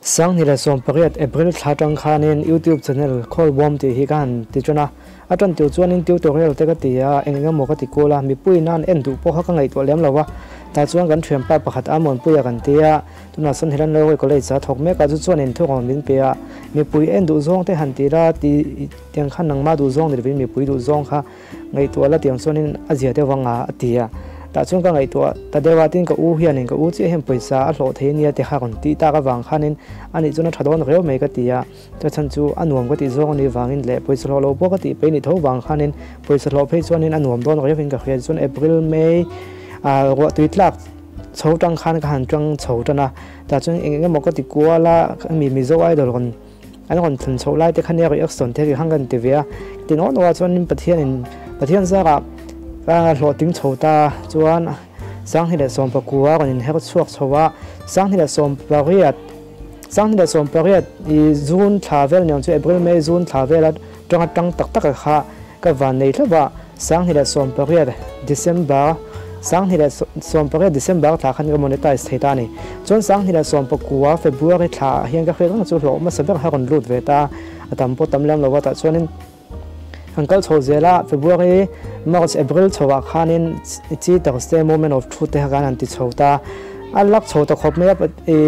Sanghni leh 18 April thla tang khanin YouTube channel Khawlbawm tih hi ka han ti tan a, a tan tir chuanin tutorial te ka ti a, eng eng emaw ka ti kual a, mipui nan en duh pawh kha ka ngaihtuah lem lo a, tah chuan kan thianpa pakhat Amuanpuia kan ti a, tunah sawn Helan Railway College a thawk mek a, chu chuan inthurawm min pe a, mipui en duh zawng te han ti la ti tiang khan nangmah duh zawng ni lovin mipui duh zawng kha Ngaihtuah la tiang chuanin a zia deuh anga a ti a. Tah chuan ka ngaihtuah ta deuh a, tin ka u hianin ka u chiah hian pawisa a hlawh thei ania ti kha rawn tih tak avang khanin ani chuan a tha dawn reu mai ka ti a. Chu chhan chu a nuam ka tih zawng anih vangin leh pawisa hlawh lo pawh ka tih pei ni tho vang khanin pawisa hlawh phei chuanin a nuam dawn reuin ka hria. Tichuan April, May ah ruah tui tlak chho tang khan ka han tang chho tan a. Tah chuan eng eng emaw ka ti kual a, mi Mizo Idol rawn An rawn thlen chhoh lai te kha nia reaction te rihang kan ti ve a, ti nawh nawh ah chuanin Pathianin Pathian zarah ka hlawhtling chho ta chuan 2019 a rawn inher chhuak chho a, 2018 2018 i June thla vel niang chu April May June thla vel atanga tang tak tak a kha Ka van nei hlauh a, 2018 December, 2018 December thla khan ka monetize thei ta a ni. Chuan 2019 February thla ah hian ka hriat reng chu hlawh hmasa ber kha rawn lut ve ta, a tam pawh tam lem lo a, tah chuanin kan kal chho zel a, February, March, April chho ah khanin chi tak se moment of truth te kha kan han ti chho ta, a lak chho ta khawp mai a,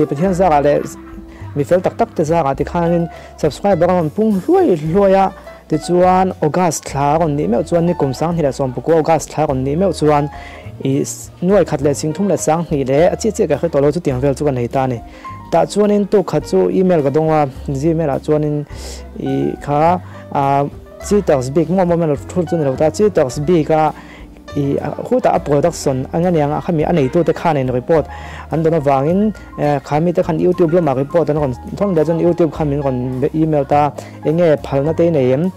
Pathian zarah leh mi fel tak tak te zarah tikhanin subscriber a rawn pung hluai hluai a. Tichuan, August thla a rawn nih meuh chuan nikum 2019 August thla a rawn nih meuh chuan i nuai khat leh singthum leh 2000 leh a chiah chiah ka hre tawh lo chu tiang vel chu ka nei ta a ni. Tah chuanin tuk khat chu email ka dawng a, gmail ah chuanin i kha cheaters bik maw maw maw thu chu ni lo ta cheaters bik a I hutah a production ang aniang a khami a neitute khan in report an dawn avangin khami te khan youtube lamah report an rawn thawn leh chuan youtube khan min rawn email ta enge phalna te i nei em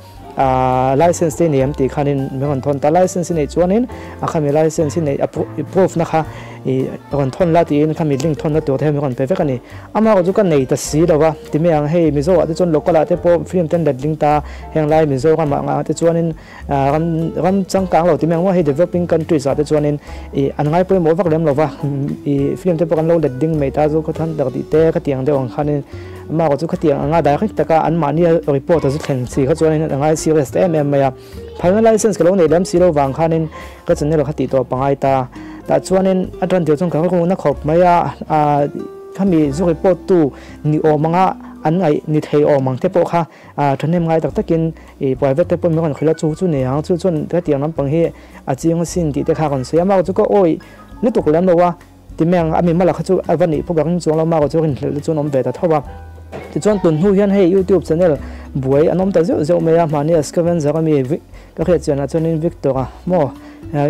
license te i nei em tih khanin min rawn thawn ta license i neih chuanin a khami license i neih a proof na kha i rawn thawn la tiin khami link thawnna tur te hi min rawn pe vek a ni. Amaherawhchu chu ka nei ta si lo va ti mai ang hei Mizo ah te chuan local ah te pawh film te an letling ta henglai Mizoram ah ngah te chuanin Ram ram changkang lo ti mai ang maw hei developing countries ah te chuanin ih an ngai pawimawh vak lem lo va ih film te pawh kan lo let ding mai ta chu khawthan tak tih te khatiang deuh ang khanin amah erawh chu khatiang anga direct taka an mahni report a zu thleng si kha chuanin a ngai serious ta em em mai a phalna license ka lo nei lem si lo vang khanin ka channel kha tih tawh pangai ta tah chuanin a tan tir chuan ka rilru na khawp mai a khami zu report tu ni awm anga an ngaih ni thei awm ang te pawh kha A thahnem ngai tak takin i private te pawh min rawn hrilh a, chu chu nei ang, chu chuan hetiang lampang hi a chiang asin tih te kha a rawn sawi a, Mark chu ka awih lutuk lem lo a, ti mai ang, a mi hmalak kha chu a va nih pawh ka ring chuang lo, Mark chu rinhlelh te chuan a awm ve ta tho a. Tichuan tun hnu hian hei YouTube channel buai an awm ta zeuh zeuh mai a, mahni a scavenger a mi ka hriat chianah chuanin Victor-a maw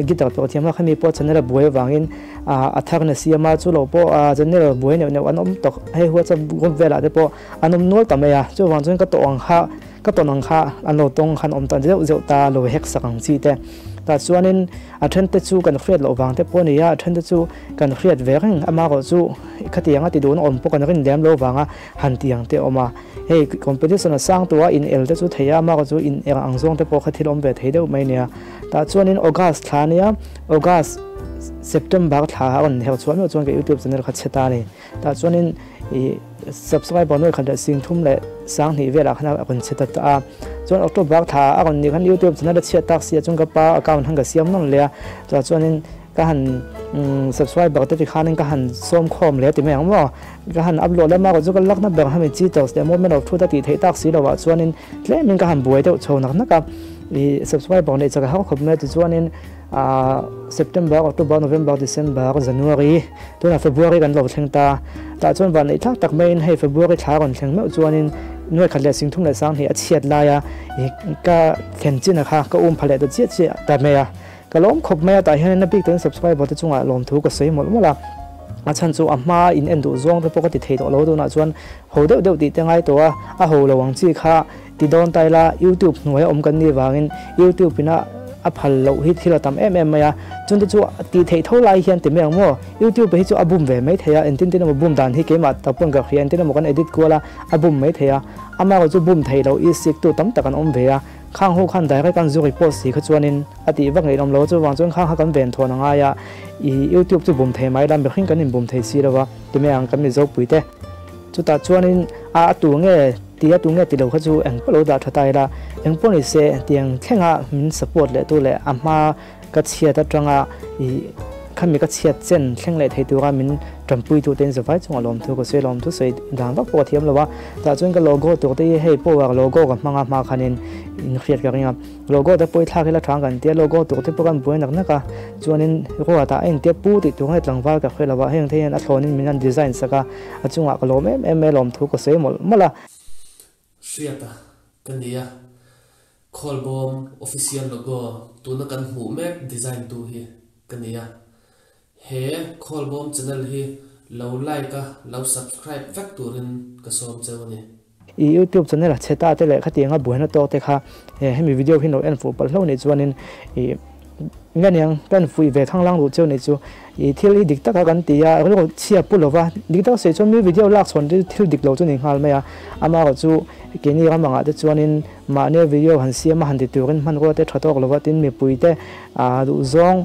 guitar pawh thiam a, khami pawh channel a buai avangin a thar na siam a, chu lo pawh channel buai neuh neuh an awm tawk, hei WhatsApp group velah te pawh An awm nual ta mai a, chuvang chuan ka tawh ang kha, ka tawn ang kha an lo tawng khan awm ta zeuh zeuh ta lo hek sak ang chi te. Tah chuanin a then te chu kan hriat loh vang te pawh a ni a, a then te chu kan hriat ve reng amaherawh chu khatiang a ti duhna awm pawh kan rin lem lo vanga han ti ang te a awm a. Hei competition a sang tawh a, in el te chu thei a, amaherawh chu in er ang zawng te pawh kha thil awm ve thei deuh mai a nia. Tah chuanin August thla a nia, August, September thla a rawn her chhuah meuh chuan ka youtube channel kha chhe ta a ni. Tah chuanin ih subscriber nuai khat leh 32,000 velah khan a rawn chhe ta ta a. Chuan October thla a rawn nih khan YouTube channel a chhiat tak si a chuan ka pa account khan ka siam nawn leh a. Chutah chuanin ka han subscriber te tikhanin ka han sawm khawm leh ti mai ang maw. Ka han upload leh mak chu ka lakna ber hemi cheaters leh moment of truth a tih theih tak si lovah chuanin tlemin ka han buai deuh chho nak nak a. Ih subscriber neih chak a har khawp mai a tichuanin September, October, November, December, January tunah February kan lo thleng ta. Tah chuan van neih thlak tak maiin hei February thla rawn thleng meuh chuanin nuai khat leh 32,000 a chhiat laia ih ka thlen chin a kha ka um pha leh ta chiah chiah ta mai a. Ka lawm khawp mai a, tah hianin a bik takin subscriber te chungah lawmthu ka sawi mawlh mawlh a. A chhan chu a hma in en duh zawng te pawh ka ti thei tawh lo tunah chuan ho deuh deuh tih te ngai tawh a, a ho lo ang chi kha Ti dawn ta ila, YouTube hnuaia awm kan nih vangin YouTube ina a phal loh hi thil a tam em em mai a, chungte chu tih theih tho lai hian ti mai ang maw? YouTube hi chu a bum ve mai thei a, engtin tin emaw bum dan hi keimah tak pawn ka hria, engtin emaw kan edit kual a, a bum mai thei a, amaherawh chu bum theih loh i siktu tam tak an awm ve a, khang ho khan direct an zu report si kha chuanin a tih vak ngaihawm lo, chuvang chuan khang kha kan ven thawn a ngai a, i YouTube chu bum thei mai la, mihring kan inbum thei si lo va, ti mai ang kan Mizo puite. Chutah chuanin a tu nge ti a tu nge ti lo kha chu eng pawh lo dah tha ta ila, eng pawh ni se tiang thlenga min support leh tu leh a hma ka chhiat atanga ih khami ka chhiat chen thleng leh thei tura min tanpui tu te in zavai chungah lawmthu ka sawi lawmthu sawi dan vak pawh ka thiam lo a, tah chuan ka logo tur te hi hei power logo ka hmang a hma khanin in hriat ka ring a. Logo te pawh i thlak ila thang kan tia, logo tur te pawh kan buai nak nak a, chuanin ruat ah a intia pu tih tur nge tlangval ka hre lo a, heng te hian a thlawnin min han design sak a, a chungah ka lawm em em mai lawmthu ka sawi mawlh mawlh a. Hriata ka ni a, Khawlbawm official logo tuna kan hmuh mek design tu hi ka ni a, he Khawlbawm channel hi lo like a lo subscribe vek turin ka sawm cheu a ni. I youtube channel a chhe ta te leh khatianga buaina tawk te kha hemi video hi lo en fuh palh hlauh nih chuanin i nge niang ka en fuih ve khanglang duh cheu nih chu i thil hi dik taka kan ti a rilru chhia pu lova dik tak sawi chuan mi video lak chhawn te thil dik lo chu ni nghal mai a amaherawh chu keini ram angah te chuanin mahnia video han siam a han ti turin hmanrua te tha tawk lova tin mipui te ah duhzawng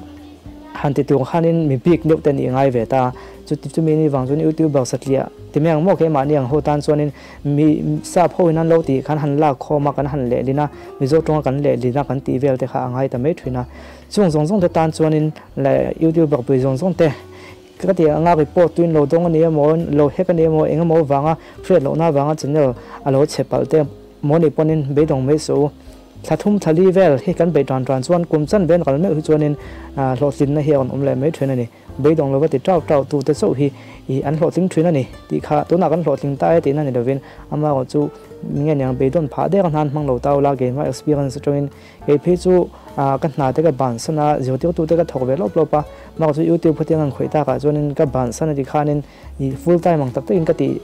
han ti tur khanin mi bik deuh te nih ngai ve ta. Chuti chumi ni vang chuan youtuber satliah ti mai ang maw keimahni ang ho tan chuanin mi sap ho in an lo tih khan han lak khawm a kan han lehlin a, Mizo tawnga kan lehlin a kan tih vel te kha a ngai ta mai thin a. Chung zawng zawng te tan chuanin leh youtuber pui zawng zawng te ka tih anga report tuin lo dawng a ni emaw lo hack a ni emaw eng emaw vanga hriat lohna vanga channel a lo chhe palh te maw nih pawhin beidawng mai suh u. Thla thum thla li vel hi kan beih tan tan chuan kum chan ven kal meuh hi chuanin hlawhtlinna hi a rawn awm leh mai thin a ni. Beidawng lova ti tau tau tute chauh hi ih an hlawhtling thin a ni tih kha tunah kan hlawhtling ta e tihna ni lovin amaherawh chu nge niang beidawn phah dek a hnan hmang lo tau la keimah experience atangin kei phei chu ka hna te ka bansan a zirtirtute ka thawk ve lawp lawp a amaherawh chu youtube khawtiang an khawih takah chuanin ka bansan a ti khanin ih full time ang tak takin ka tih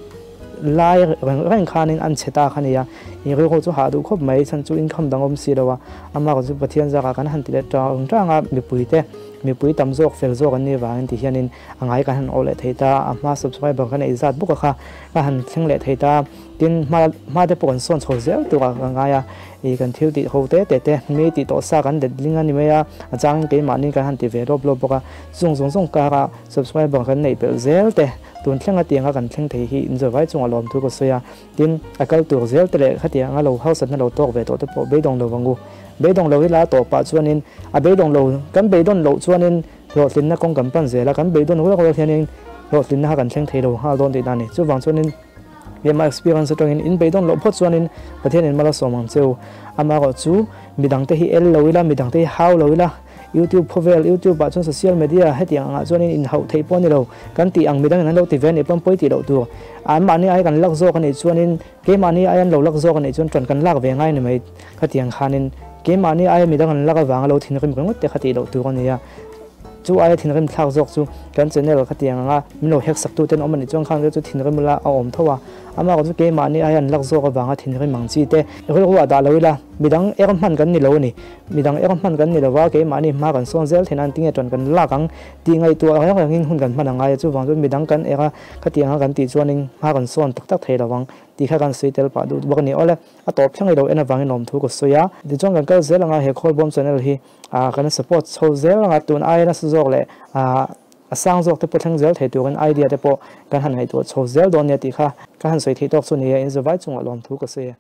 lai reng reng khanin an chhe ta kha nia ih rilru chu hah duh khawp mai chhan chu income dang awm si lo a amaherawh chu Pathian zakah kan han ti leh tang tang a mipuite Mipui tam zawk fel zawk an nih vangin ti hianin a ngai kan han awh leh thei ta, a hma subscriber kan ei zat bawk a kha ka han thleng leh thei ta, tin hma hma te pawh kan sawn chho zel tur ah ka ngai a, ih kan thil tih ho te te te mi tih tawh sa kan let ling a ni mai a, a changin keimahni kan han ti ve lawp lawp bawk a, chung zawng zawng kara subscriber kan neih belh zel te tun thleng a tianga kan thleng thei hi inzawivai chungah lawmthu ka sawi a, tin a kal tur zel te leh khatianga lo hausatna lo tawk ve tawh te pawh beidawng lo vang u. Beidawng lo ila tawpah chuanin a beidawng lo, kan beidawn loh chuanin hlawhtlinna kawng kan pan zel a, kan beidawn rual rual hianin hlawhtlinna kha kan thleng thei lo nghal dawn tih dan a ni. Chuvang chuanin keimah experience atangin in beidawn loh phawt chuanin Pathianin mal a sawm ang che u. Amaherawh chu midangte hi el lo ila, midangte hi hau lo ila, YouTube khawvel, YouTube ah chuan social media hetiang angah chuanin inhauh theih pawh a ni lo. Kan tih ang midangin an lo ti ve a nih pawn pawi tih loh tur. Anmahni ai kan lak zawk a nih chuanin Keimahni ai an lo lak zawk a nih chuan ṭan kan lak ve ngai ni mai. Khatiang khanin keimahni aia midang an lak avanga lo thinrim ringawt te kha tih loh tur a ni a. Chu aia thinrim thlak zawk chu kan channel khatiang anga min lo hack sak tu ten awm a nih chuan khang te chu thinrim ula a awm tho a. Amah chu keimahni aia an lak zawk avanga thinrim ang chi te rilru ah dah lo ila midang er hman kan ni lo a ni. Midang er hman kan ni lo a, keimahni hma kan sawn zel theihna an tinge ṭan kan lak ang tih ngaihtuah reng rengin hun kan hman a ngai a. Chuvang chuan midang kan er a khatiang anga kan tih chuanin hma kan sawn tak tak thei lo ang tih kha kan sawi tel pah duh bawk a ni. Awle, a tawp thleng i lo en avangin lawmthu ka sawi a. Tichuan kan kal zel anga he Khawlbawm channel hi kan support chho zel anga tun aia nasa zawk leh a sang zawk te pawh thleng zel thei turin idea te pawh kan han ngaihtuah chho zel dawn nia tih kha ka han sawi theih tawk chu ni e, inzawvai chungah lawmthu ka sawi e.